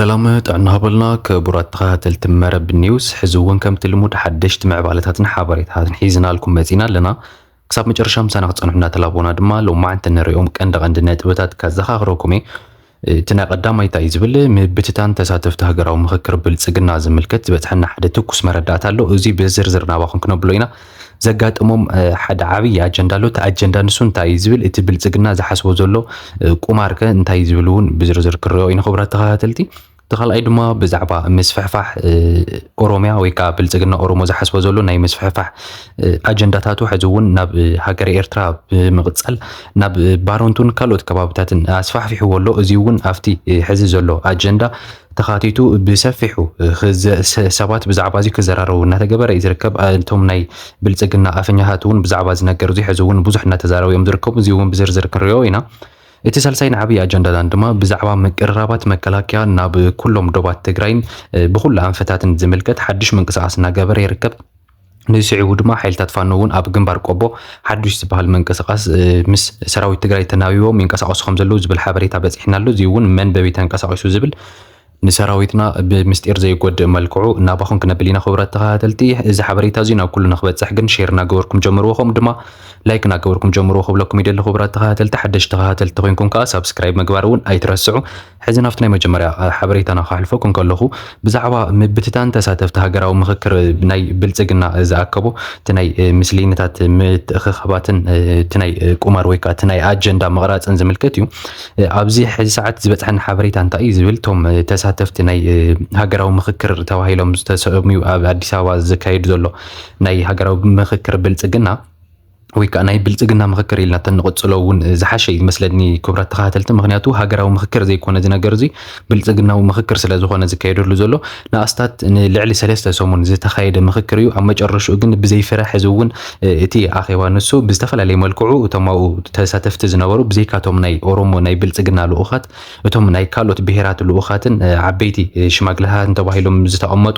ሰላም ጥዕና ሃበልና ክቡራት ተኸታተልቲ መረብ ኒውስ። ሕዚ እውን ከምቲ ልሙድ ሓደሽቲ ምዕባለታትን ሓበሬታትን ሒዝናልኩም መጺና ኣለና። ክሳብ መጨረሻ ምሳና ክጸንሑ እናተላቦና ድማ ሎማዓንቲ ንሪኦም ቀንዲ ቀንዲ ነጥብታት ከዘኻኽረኩም እየ። እቲ ናይ ቀዳማይ እንታይ እዩ ዝብል፣ ምብትታን ተሳተፍቲ ሃገራዊ ምኽክር ብልጽግና ዝምልከት ዝበጽሐና ሓደ ትኩስ መረዳእታ ኣሎ። እዚ ብዝርዝር ናባኹም ክነብሎ ኢና። ዘጋጠሞም ሓደ ዓብዪ ኣጀንዳ ኣሎ። እቲ ኣጀንዳ ንሱ እንታይ እዩ ዝብል፣ እቲ ብልጽግና ዝሓስቦ ዘሎ ቁማር ከ እንታይ እዩ ዝብል እውን ብዝርዝር ክረኦ ኢና። ክቡራት ተኸታተልቲ፣ እቲ ካልኣይ ድማ ብዛዕባ ምስፍሕፋሕ ኦሮሚያ ወይ ከዓ ብልጽግና ኦሮሞ ዝሓስቦ ዘሎ ናይ ምስፍሕፋሕ ኣጀንዳታቱ ሕዚ እውን ናብ ሃገረ ኤርትራ ብምቕጻል ናብ ባረንቱን ካልኦት ከባብታትን ኣስፋሕፊሕዎ ኣሎ። እዚ እውን ኣብቲ ሕዚ ዘሎ ኣጀንዳ ተኻቲቱ ብሰፊሑ ሰባት ብዛዕባ እዚ ክዘራረቡ እናተገበረ እዩ ዝርከብ። እቶም ናይ ብልጽግና ኣፈኛታት እውን ብዛዕባ እዚ ነገር እዚ ሕዚ እውን ብዙሕ እናተዛረቡ እዮም ዝርከቡ። እዚ እውን ብዝርዝር ክንሪኦ ኢና። እቲ ሳልሳይን ዓብዪ ኣጀንዳታን ድማ ብዛዕባ ምቅርራባት መከላከያ ናብ ኩሎም ዶባት ትግራይን ብኩሉ ኣንፈታትን ዝምልከት ሓድሽ ምንቅስቃስ እናገበረ ይርከብ። ንስዒቡ ድማ ሓይልታት ፋኖ እውን ኣብ ግንባር ቆቦ ሓዱሽ ዝበሃል ምንቅስቃስ ምስ ሰራዊት ትግራይ ተናቢቦም ይንቀሳቀሱ ከም ዘለዉ ዝብል ሓበሬታ በፂሕና ኣሎ። እዚ እውን መን በበይ ተንቀሳቂሱ ዝብል ንሰራዊትና ብምስጢር ዘይጎድእ መልክዑ እናባኹም ክነብል ኢና። ክቡራት ተኸታተልቲ፣ እዚ ሓበሬታ እዚ ናብ ኩሉ ንክበፅሕ ግን ሼር እናገበርኩም ጀምርዎ፣ ከምኡ ድማ ላይክ እናገበርኩም ጀምርዎ ክብለኩም ይደሊ። ክቡራት ተኸታተልቲ፣ ሓደሽቲ ተኸታተልቲ ኮይንኩም ከዓ ሳብስክራይብ ምግባር እውን ኣይትረስዑ። ሕዚ ናብቲ ናይ መጀመርያ ሓበሬታና ከሕልፈኩም ከለኹ፣ ብዛዕባ ምብትታን ተሳተፍቲ ሃገራዊ ምኽክር ናይ ብልጽግና ዝኣከቦ እቲ ናይ ምስሊነታት ምትእኽኻባትን እቲ ናይ ቁማር ወይ ከዓ እቲ ናይ ኣጀንዳ ምቕራፅን ዝምልከት እዩ። ኣብዚ ሕዚ ሰዓት ዝበፅሐና ሓበሬታ እንታይ እዩ ዝብል፣ እቶም ተሳተፍቲ ናይ ሃገራዊ ምኽክር ተባሂሎም ዝተሰምዩ ኣብ ኣዲስ ኣበባ ዝካየድ ዘሎ ናይ ሃገራዊ ምኽክር ብልጽግና ወይ ከዓ ናይ ብልጽግና ምኽክር ኢልና ተንቕጽሎ እውን ዝሓሸ እዩ መስለኒ፣ ክቡራት ተኸታተልቲ። ምኽንያቱ ሃገራዊ ምኽክር ዘይኮነ እዚ ነገር እዚ ብልጽግናዊ ምኽክር ስለ ዝኾነ ዝካየደሉ ዘሎ ንኣስታት ንልዕሊ ሰለስተ ሰሙን ዝተኻየደ ምኽክር እዩ። ኣብ መጨረሽኡ ግን ብዘይፍረ ሕዚ እውን እቲ ኣኼባ ንሱ ብዝተፈላለየ መልክዑ እቶም ኣብኡ ተሳተፍቲ ዝነበሩ ብዘይካቶም ናይ ኦሮሞ ናይ ብልጽግና ልኡኻት እቶም ናይ ካልኦት ብሄራት ልኡኻትን ዓበይቲ ሽማግለታትን ተባሂሎም ዝተቐመጡ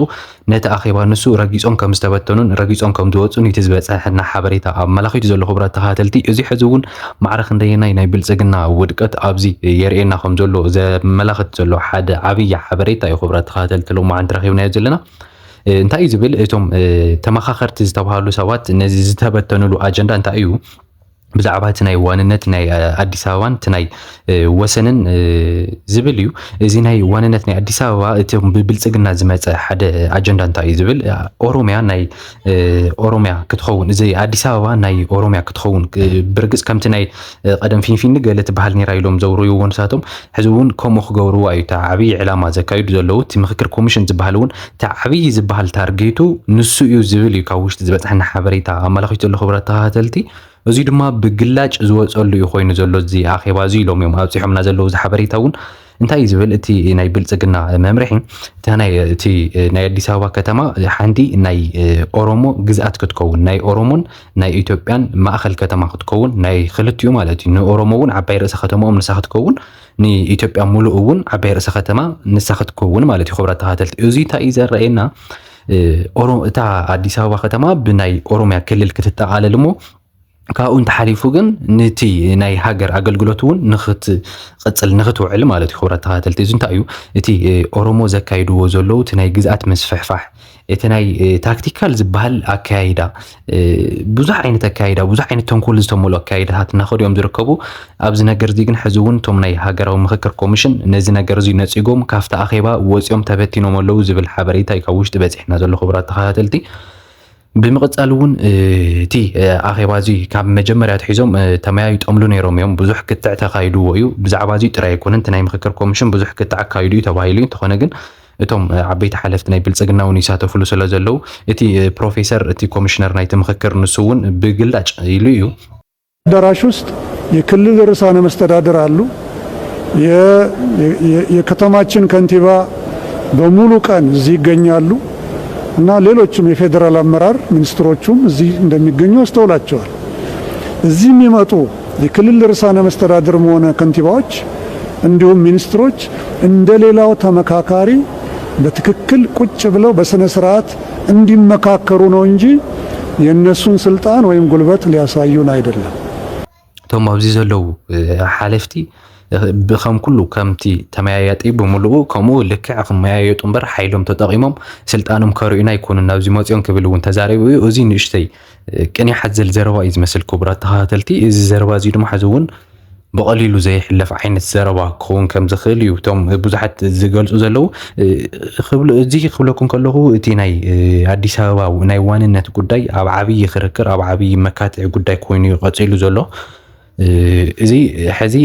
ነቲ ኣኼባ ንሱ ረጊጾም ከም ዝተበተኑን ረጊጾም ከም ዝወጹን እቲ ዝበጽሐና ሓበሬታ ኣመላኺቱ ዘሎ። ክቡራት ተኸታተልቲ፣ እዚ ሕዚ እውን ማዕረ ክንደየናይ ናይ ብልጽግና ውድቀት ኣብዚ የርእየና ከም ዘሎ ዘመላኽት ዘሎ ሓደ ዓብዪ ሓበሬታ እዩ። ክቡራት ተኸታተልቲ፣ ሎማዓንቲ ረኺብናዮ ዘለና እንታይ እዩ ዝብል፣ እቶም ተመኻኸርቲ ዝተባሃሉ ሰባት ነዚ ዝተበተኑሉ ኣጀንዳ እንታይ እዩ ብዛዕባ እቲ ናይ ዋንነት ናይ ኣዲስ ኣበባን እቲ ናይ ወሰንን ዝብል እዩ። እዚ ናይ ዋንነት ናይ ኣዲስ ኣበባ እቲ ብብልጽግና ዝመፀ ሓደ ኣጀንዳ እንታይ እዩ ዝብል፣ ኦሮሚያ ናይ ኦሮሚያ ክትኸውን፣ እዚ ኣዲስ ኣበባ ናይ ኦሮሚያ ክትኸውን ብርግፅ ከምቲ ናይ ቀደም ፊንፊኒ ገለ ትበሃል ነይራ ኢሎም ዘውርይዎ ንሳቶም ሕዚ እውን ከምኡ ክገብርዋ እዩ እታ ዓብዪ ዕላማ ዘካይዱ ዘለዉ። እቲ ምኽክር ኮሚሽን ዝበሃል እውን እቲ ዓብዪ ዝበሃል ታርጌቱ ንሱ እዩ ዝብል እዩ ካብ ውሽጢ ዝበፅሐና ሓበሬታ ኣመላኺቱ ዘሎ። ክቡራት ተኸታተልቲ፣ እዚ ድማ ብግላጭ ዝወፀሉ እዩ ኮይኑ ዘሎ እዚ ኣኼባ እዚ ኢሎም እዮም ኣብፂሖምና ዘለዉ። እዚ ሓበሬታ እውን እንታይ እዩ ዝብል፣ እቲ ናይ ብልፅግና መምርሒ እታ ናይ እቲ ናይ ኣዲስ ኣበባ ከተማ ሓንቲ ናይ ኦሮሞ ግዝኣት ክትከውን፣ ናይ ኦሮሞን ናይ ኢትዮጵያን ማእኸል ከተማ ክትከውን፣ ናይ ክልቲኡ ማለት እዩ። ንኦሮሞ እውን ዓባይ ርእሰ ከተማኦም ንሳ ክትከውን፣ ንኢትዮጵያ ሙሉእ እውን ዓባይ ርእሰ ከተማ ንሳ ክትከውን ማለት እዩ። ክቡራት ተኸታተልቲ፣ እዚ እንታይ እዩ ዘረኣየና? እታ ኣዲስ ኣበባ ከተማ ብናይ ኦሮሚያ ክልል ክትጠቓለል እሞ ካብኡ እንተሓሊፉ ግን ነቲ ናይ ሃገር ኣገልግሎት እውን ንኽትቐፅል ንኽትውዕል ማለት እዩ። ክቡራት ተኸታተልቲ፣ እዚ እንታይ እዩ እቲ ኦሮሞ ዘካይድዎ ዘለዉ እቲ ናይ ግዝኣት ምስፍሕፋሕ፣ እቲ ናይ ታክቲካል ዝበሃል ኣካያይዳ፣ ብዙሕ ዓይነት ኣካያይዳ፣ ብዙሕ ዓይነት ተንኮል ዝተመልኦ ኣካያይዳታት እናኸዱ እዮም ዝርከቡ። ኣብዚ ነገር እዚ ግን ሕዚ እውን እቶም ናይ ሃገራዊ ምኽክር ኮሚሽን ነዚ ነገር እዚ ነፂጎም ካብቲ ኣኼባ ወፂኦም ተበቲኖም ኣለዉ ዝብል ሓበሬታ እዩ ካብ ውሽጢ በፂሕና ዘሎ። ክቡራት ተኸታተልቲ፣ ብምቕጻል እውን እቲ ኣኼባ እዚ ካብ መጀመርያ ኣትሒዞም ተመያይጦምሉ ነይሮም እዮም። ብዙሕ ክትዕ ተኻይድዎ እዩ። ብዛዕባ እዚ ጥራይ ኣይኮነን፣ እቲ ናይ ምኽክር ኮሚሽን ብዙሕ ክትዕ ኣካይዱ እዩ ተባሂሉ እዩ። እንተኾነ ግን እቶም ዓበይቲ ሓለፍቲ ናይ ብልጽግና እውን ይሳተፍሉ ስለ ዘለዉ እቲ ፕሮፌሰር እቲ ኮሚሽነር ናይቲ ምኽክር ንሱ እውን ብግላጭ ኢሉ እዩ። አዳራሽ ውስጥ የክልል ርዕሳነ መስተዳድር አሉ። የከተማችን ከንቲባ በሙሉ ቀን እዚህ ይገኛሉ እና ሌሎችም የፌዴራል አመራር ሚኒስትሮቹም እዚህ እንደሚገኙ አስተውላቸዋል። እዚህ የሚመጡ የክልል ርዕሳነ መስተዳድርም ሆነ ከንቲባዎች እንዲሁም ሚኒስትሮች እንደሌላው ተመካካሪ በትክክል ቁጭ ብለው በስነ ስርዓት እንዲመካከሩ ነው እንጂ የእነሱን ስልጣን ወይም ጉልበት ሊያሳዩን አይደለም። እቶም ኣብዚ ዘለዉ ሓለፍቲ ብከም ኩሉ ከምቲ ተመያያጢ ብምሉኡ ከምኡ ልክዕ ክመያየጡ እምበር ሓይሎም ተጠቒሞም ስልጣኖም ከርእዩና ኣይኮኑን ናብዚ መፅኦም ክብል እውን ተዛሪቡ እዩ። እዚ ንእሽተይ ቅንያት ዘል ዘረባ እዩ ዝመስል። ክቡራት ተኸታተልቲ፣ እዚ ዘረባ እዚ ድማ ሕዚ እውን ብቐሊሉ ዘይሕለፍ ዓይነት ዘረባ ክኸውን ከም ዝኽእል እዩ እቶም ብዙሓት ዝገልፁ ዘለዉ። ክብሉ እዚ ክብለኩም ከለኹ እቲ ናይ ኣዲስ ኣበባ ናይ ዋንነት ጉዳይ ኣብ ዓብዪ ክርክር ኣብ ዓብዪ መካትዒ ጉዳይ ኮይኑ እዩ ቀፂሉ ዘሎ። እዚ ሕዚ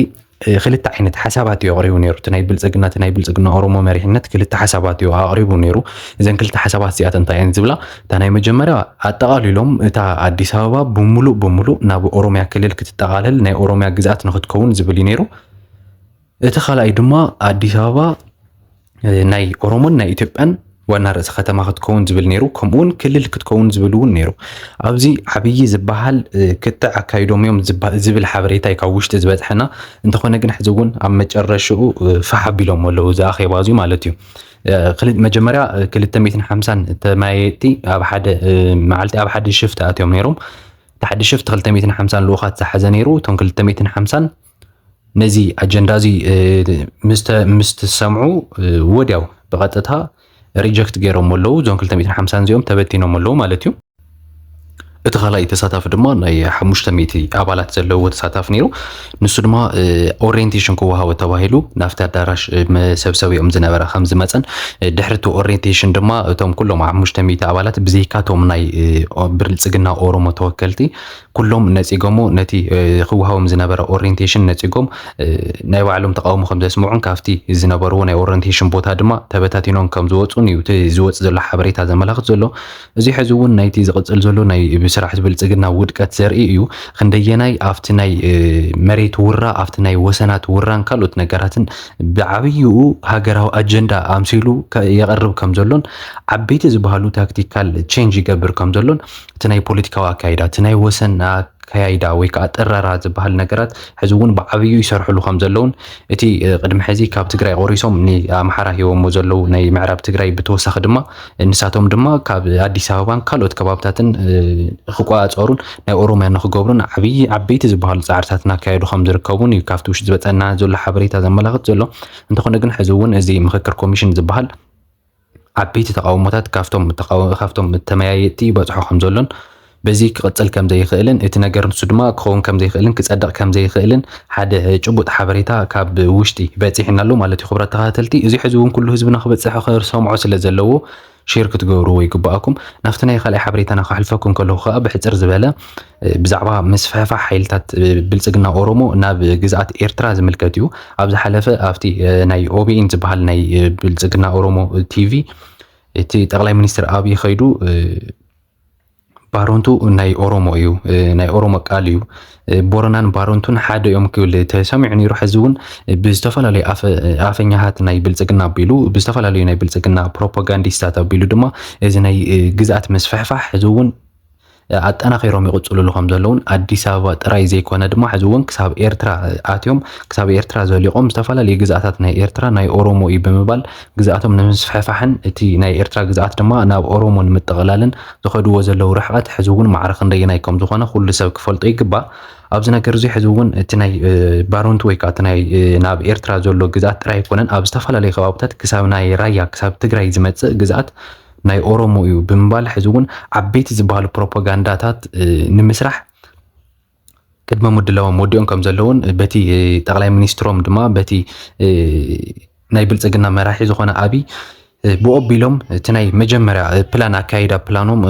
ክልተ ዓይነት ሓሳባት እዩ ኣቕሪቡ ነይሩ። እቲ ናይ ብልፅግና እቲ ናይ ብልፅግና ኦሮሞ መሪሕነት ክልተ ሓሳባት እዩ ኣቕሪቡ ነይሩ። እዘን ክልተ ሓሳባት እዚኣተን እንታይ እየን ዝብላ? እታ ናይ መጀመርያ ኣጠቓሊሎም እታ ኣዲስ ኣበባ ብምሉእ ብምሉእ ናብ ኦሮሚያ ክልል ክትጠቓለል ናይ ኦሮሚያ ግዝኣት ንክትከውን ዝብል እዩ ነይሩ። እቲ ካልኣይ ድማ ኣዲስ ኣበባ ናይ ኦሮሞን ናይ ኢትዮጵያን ዋና ርእሲ ከተማ ክትከውን ዝብል ነይሩ። ከምኡውን ክልል ክትከውን ዝብል እውን ነይሩ። ኣብዚ ዓብዪ ዝበሃል ክትዕ ኣካይዶም እዮም ዝብል ሓበሬታ እዩ ካብ ውሽጢ ዝበፅሐና። እንተኾነ ግን ሕዚ እውን ኣብ መጨረሽኡ ፋሕ ኣቢሎም ኣለዉ እዚ ኣኼባ እዚ ማለት እዩ። መጀመርያ ክልተ ሚእትን ሓምሳን ተመያየጥቲ ኣብ ሓደ መዓልቲ ኣብ ሓደ ሽፍት ኣትዮም ነይሮም። እቲ ሓደ ሽፍት ክልተ ሚእትን ሓምሳን ልኡኻት ዝሓዘ ነይሩ። እቶም ክልተ ሚእትን ሓምሳን ነዚ ኣጀንዳ እዚ ምስ ትሰምዑ ወዲያው ብቐጥታ ሪጀክት ገይሮም ኣለዉ። እዞም ክልተ ሚእትን ሓምሳን እዚኦም ተበቲኖም ኣለዉ ማለት እዩ። እቲ ካልኣይ ተሳታፊ ድማ ናይ ሓሙሽተ ሚእቲ ኣባላት ዘለዎ ተሳታፊ ነይሩ። ንሱ ድማ ኦሪየንቴሽን ክወሃቦ ተባሂሉ ናብቲ ኣዳራሽ መሰብሰቢኦም ዝነበረ ከም ዝመፀን ድሕሪ እቲ ኦሪየንቴሽን ድማ እቶም ኩሎም ሓሙሽተ ሚእቲ ኣባላት ብዘይካቶም ናይ ብልፅግና ኦሮሞ ተወከልቲ ኩሎም ነፂጎሞ ነቲ ክወሃቦም ዝነበረ ኦሪንቴሽን ነፂጎም ናይ ባዕሎም ተቃውሞ ከም ዘስምዑን ካብቲ ዝነበርዎ ናይ ኦሪንቴሽን ቦታ ድማ ተበታቲኖም ከም ዝወፁን እዩ እቲ ዝወፅ ዘሎ ሓበሬታ ዘመላኽት ዘሎ። እዚ ሕዚ እውን ናይቲ ዝቕፅል ዘሎ ናይ ብስርዓት ብልፅግና ውድቀት ዘርኢ እዩ። ክንደየናይ ኣብቲ ናይ መሬት ውራ ኣብቲ ናይ ወሰናት ውራን ካልኦት ነገራትን ብዓብይኡ ሃገራዊ ኣጀንዳ ኣምሲሉ የቐርብ ከም ዘሎን ዓበይቲ ዝበሃሉ ታክቲካል ቼንጅ ይገብር ከም ዘሎን እቲ ናይ ፖለቲካዊ ኣካይዳ እቲ ናይ ወሰን ኣካያይዳ ወይ ከዓ ጥረራ ዝበሃል ነገራት ሕዚ እውን ብዓብዩ ይሰርሕሉ ከም ዘለውን እቲ ቅድሚ ሕዚ ካብ ትግራይ ቆሪሶም ንኣምሓራ ሂቦሞ ዘለዉ ናይ ምዕራብ ትግራይ ብተወሳኺ ድማ ንሳቶም ድማ ካብ ኣዲስ ኣበባን ካልኦት ከባብታትን ክቆፃፀሩን ናይ ኦሮሚያ ንክገብሩን ዓብይ ዓበይቲ ዝበሃሉ ፃዕርታት እናካየዱ ከም ዝርከቡን እዩ ካብቲ ውሽጢ ዝበፀና ዘሎ ሓበሬታ ዘመላኽት ዘሎ። እንተኾነ ግን ሕዚ እውን እዚ ምክክር ኮሚሽን ዝበሃል ዓበይቲ ተቃውሞታት ካብቶም ተመያየጥቲ ይበፅሖ ከም ዘሎን በዚ ክቕፅል ከም ዘይኽእልን እቲ ነገር ንሱ ድማ ክኸውን ከም ዘይኽእልን ክፀድቕ ከም ዘይኽእልን ሓደ ጭቡጥ ሓበሬታ ካብ ውሽጢ በፂሕና ኣሎ ማለት እዩ። ክቡራት ተኸታተልቲ፣ እዚ ሕዚ እውን ኩሉ ህዝብና ክበፅሕ ክሰምዖ ስለ ዘለዎ ሼር ክትገብርዎ ይግባኣኩም። ናብቲ ናይ ካልኣይ ሓበሬታና ከሕልፈኩም ከለኹ ከዓ ብሕፅር ዝበለ ብዛዕባ ምስፍሕፋሕ ሓይልታት ብልፅግና ኦሮሞ ናብ ግዝኣት ኤርትራ ዝምልከት እዩ። ኣብ ዝሓለፈ ኣብቲ ናይ ኦቢኤን ዝበሃል ናይ ብልፅግና ኦሮሞ ቲቪ እቲ ጠቕላይ ሚኒስትር ኣብይ ከይዱ ባሮንቱ ናይ ኦሮሞ እዩ፣ ናይ ኦሮሞ ቃል እዩ። ቦረናን ባሮንቱን ሓደ እዮም ክብል ተሰሚዑ ነይሩ። ሕዚ እውን ብዝተፈላለዩ ኣፈኛሃት ናይ ብልፅግና ኣቢሉ ብዝተፈላለዩ ናይ ብልፅግና ፕሮፓጋንዲስታት ኣቢሉ ድማ እዚ ናይ ግዝኣት ምስፍሕፋሕ ሕዚ እውን ኣጠናኺሮም ይቕፅልሉ ከም ዘለውን ኣዲስ ኣበባ ጥራይ ዘይኮነ ድማ ሕዚ እውን ክሳብ ኤርትራ ኣትዮም ክሳብ ኤርትራ ዘሊቖም ዝተፈላለዩ ግዝኣታት ናይ ኤርትራ ናይ ኦሮሞ እዩ ብምባል ግዝኣቶም ንምስፍሕፋሕን እቲ ናይ ኤርትራ ግዝኣት ድማ ናብ ኦሮሞ ንምጥቕላልን ዝኸድዎ ዘለዉ ርሕቐት ሕዚ እውን ማዕረ ክንደየናይ ከም ዝኾነ ኩሉ ሰብ ክፈልጦ ይግባእ። ኣብዚ ነገር እዚ ሕዚ እውን እቲ ናይ ባሮንቱ ወይ ከዓ እቲ ናይ ናብ ኤርትራ ዘሎ ግዝኣት ጥራይ ኣይኮነን ኣብ ዝተፈላለዩ ከባብታት ክሳብ ናይ ራያ ክሳብ ትግራይ ዝመፅእ ግዝኣት ናይ ኦሮሞ እዩ ብምባል ሕዚ እውን ዓበይቲ ዝበሃሉ ፕሮፓጋንዳታት ንምስራሕ ቅድመ ምድላዎም ወዲኦም ከም ዘለውን በቲ ጠቕላይ ሚኒስትሮም ድማ በቲ ናይ ብልፅግና መራሒ ዝኾነ ኣብይ ብኦቢሎም እቲ ናይ መጀመርያ ፕላን ኣካይዳ ፕላኖም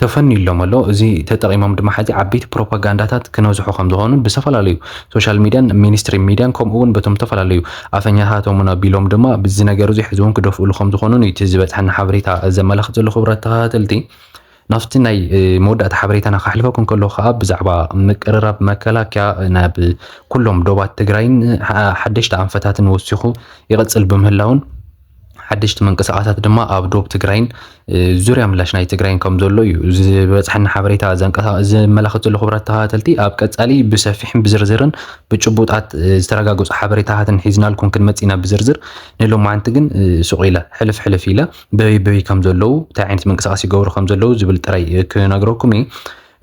ተፈንዩሎም ኣሎ። እዚ ተጠቒሞም ድማ ሕዚ ዓበይቲ ፕሮፓጋንዳታት ክነዝሑ ከም ዝኾኑን ብዝተፈላለዩ ሶሻል ሚድያን ሚኒስትሪ ሚድያን ከምኡ እውን በቶም ዝተፈላለዩ ኣፈኛታቶም እውን ኣቢሎም ድማ ብዚ ነገር እዚ ሕዚ እውን ክደፍእሉ ከም ዝኾኑን እዩ እቲ ዝበፅሐና ሓበሬታ ዘመላኽት ዘሎ። ክቡራት ተኸታተልቲ ናብቲ ናይ መወዳእታ ሓበሬታና ከሕልፈኩም ከለኹ ከዓ ብዛዕባ ምቅርራብ መከላከያ ናብ ኩሎም ዶባት ትግራይን ሓደሽቲ ኣንፈታትን ወሲኹ ይቐፅል ብምህላውን ሓደሽቲ ምንቅስቃሳት ድማ ኣብ ዶብ ትግራይን ዙርያ ምላሽ ናይ ትግራይን ከም ዘሎ እዩ ዝበፅሐኒ ሓበሬታ ዘመላኽት ዘሎ። ክቡራት ተኸታተልቲ ኣብ ቀፃሊ ብሰፊሕን ብዝርዝርን ብጭቡጣት ዝተረጋገፁ ሓበሬታታትን ሒዝናልኩም ክንመፅእ ኢና ብዝርዝር። ንሎማዓንቲ ግን ሱቕ ኢለ ሕልፍ ሕልፍ ኢለ በበይ በበይ ከም ዘለዉ እንታይ ዓይነት ምንቅስቃስ ይገብሩ ከም ዘለዉ ዝብል ጥራይ ክነግረኩም እየ።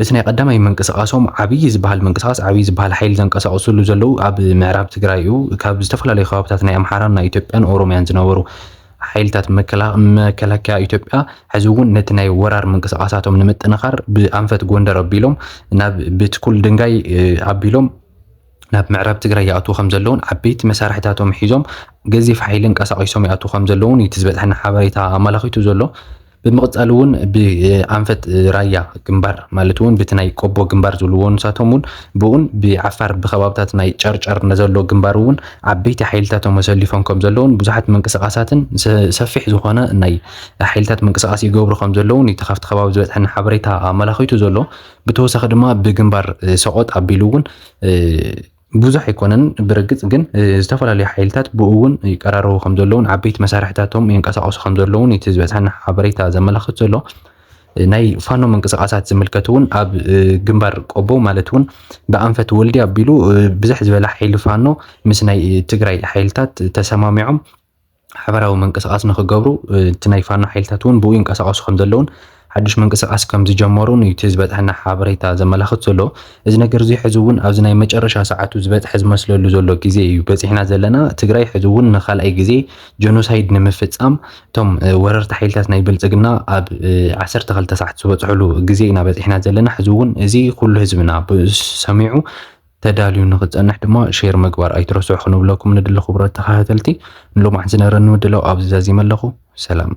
እቲ ናይ ቀዳማይ ምንቅስቃሶም ዓብዪ ዝበሃል ምንቅስቃስ፣ ዓብዪ ዝበሃል ሓይሊ ዘንቀሳቕስሉ ዘለዉ ኣብ ምዕራብ ትግራይ እዩ። ካብ ዝተፈላለዩ ከባብታት ናይ ኣምሓራን ናይ ኢትዮጵያን ኦሮሚያን ዝነበሩ ሓይልታት መከላኸያ ኢትዮጵያ ሕዚ እውን ነቲ ናይ ወራር ምንቅስቃሳቶም ንምጥንኻር ብኣንፈት ጎንደር ኣቢሎም ናብ ብትኩል ድንጋይ ኣቢሎም ናብ ምዕራብ ትግራይ ይኣትዉ ከም ዘለውን ዓበይቲ መሳርሕታቶም ሒዞም ገዚፍ ሓይሊ እንቀሳቂሶም ይኣትዉ ከም ዘለውን እቲ ዝበፅሐና ሓበሬታ ኣመላኺቱ ዘሎ። ብምቕፃል እውን ብኣንፈት ራያ ግንባር ማለት እውን ብቲ ናይ ቆቦ ግንባር ዝብልዎ ንሳቶም እውን ብኡን ብዓፋር ብከባብታት ናይ ጨርጨር ነዘሎ ግንባር እውን ዓበይቲ ሓይልታቶም ኣሰሊፎም ከም ዘለውን ብዙሓት ምንቅስቃሳትን ሰፊሕ ዝኾነ ናይ ሓይልታት ምንቅስቃስ ይገብሩ ከም ዘለውን እቲ ካብቲ ከባቢ ዝበፅሐና ሓበሬታ ኣመላኺቱ ዘሎ። ብተወሳኺ ድማ ብግንባር ሰቆጥ ኣቢሉ እውን ብዙሕ ኣይኮነን ብርግፅ ግን ዝተፈላለዩ ሓይልታት ብኡ እውን ይቀራረቡ ከም ዘለውን ዓበይቲ መሳርሕታቶም የንቀሳቀሱ ከም ዘለውን እቲ ዝበፅሐና ሓበሬታ ዘመላኽት ዘሎ። ናይ ፋኖ ምንቅስቃሳት ዝምልከት እውን ኣብ ግንባር ቆቦ ማለት እውን ብኣንፈት ወልዲ ኣቢሉ ብዝሕ ዝበለ ሓይሊ ፋኖ ምስ ናይ ትግራይ ሓይልታት ተሰማሚዖም ሓበራዊ ምንቅስቃስ ንክገብሩ እቲ ናይ ፋኖ ሓይልታት እውን ብኡ ይንቀሳቀሱ ከም ዘለውን ሓዱሽ ምንቅስቃስ ከም ዝጀመሩን እዩ እቲ ዝበፅሐና ሓበሬታ ዘመላኽት ዘሎ። እዚ ነገር እዚ ሕዚ እውን ኣብዚ ናይ መጨረሻ ሰዓቱ ዝበፅሐ ዝመስለሉ ዘሎ ግዜ እዩ በፂሕና ዘለና። ትግራይ ሕዚ እውን ንካልኣይ ግዜ ጀኖሳይድ ንምፍፃም እቶም ወረርቲ ሓይልታት ናይ ብልፅግና ኣብ ዓሰርተ ክልተ ሰዓት ዝበፅሕሉ ግዜ ኢና በፂሕና ዘለና። ሕዚ እውን እዚ ኩሉ ህዝብና ሰሚዑ ተዳልዩ ንክፀንሕ ድማ ሼር ምግባር ኣይትረስዑ ክንብለኩም ንድሊ ክቡራት ተኸታተልቲ። ንሎማዓንቲ ዝነበረኒ ምድላው ኣብዚ ዛዚመ ኣለኹ። ሰላም።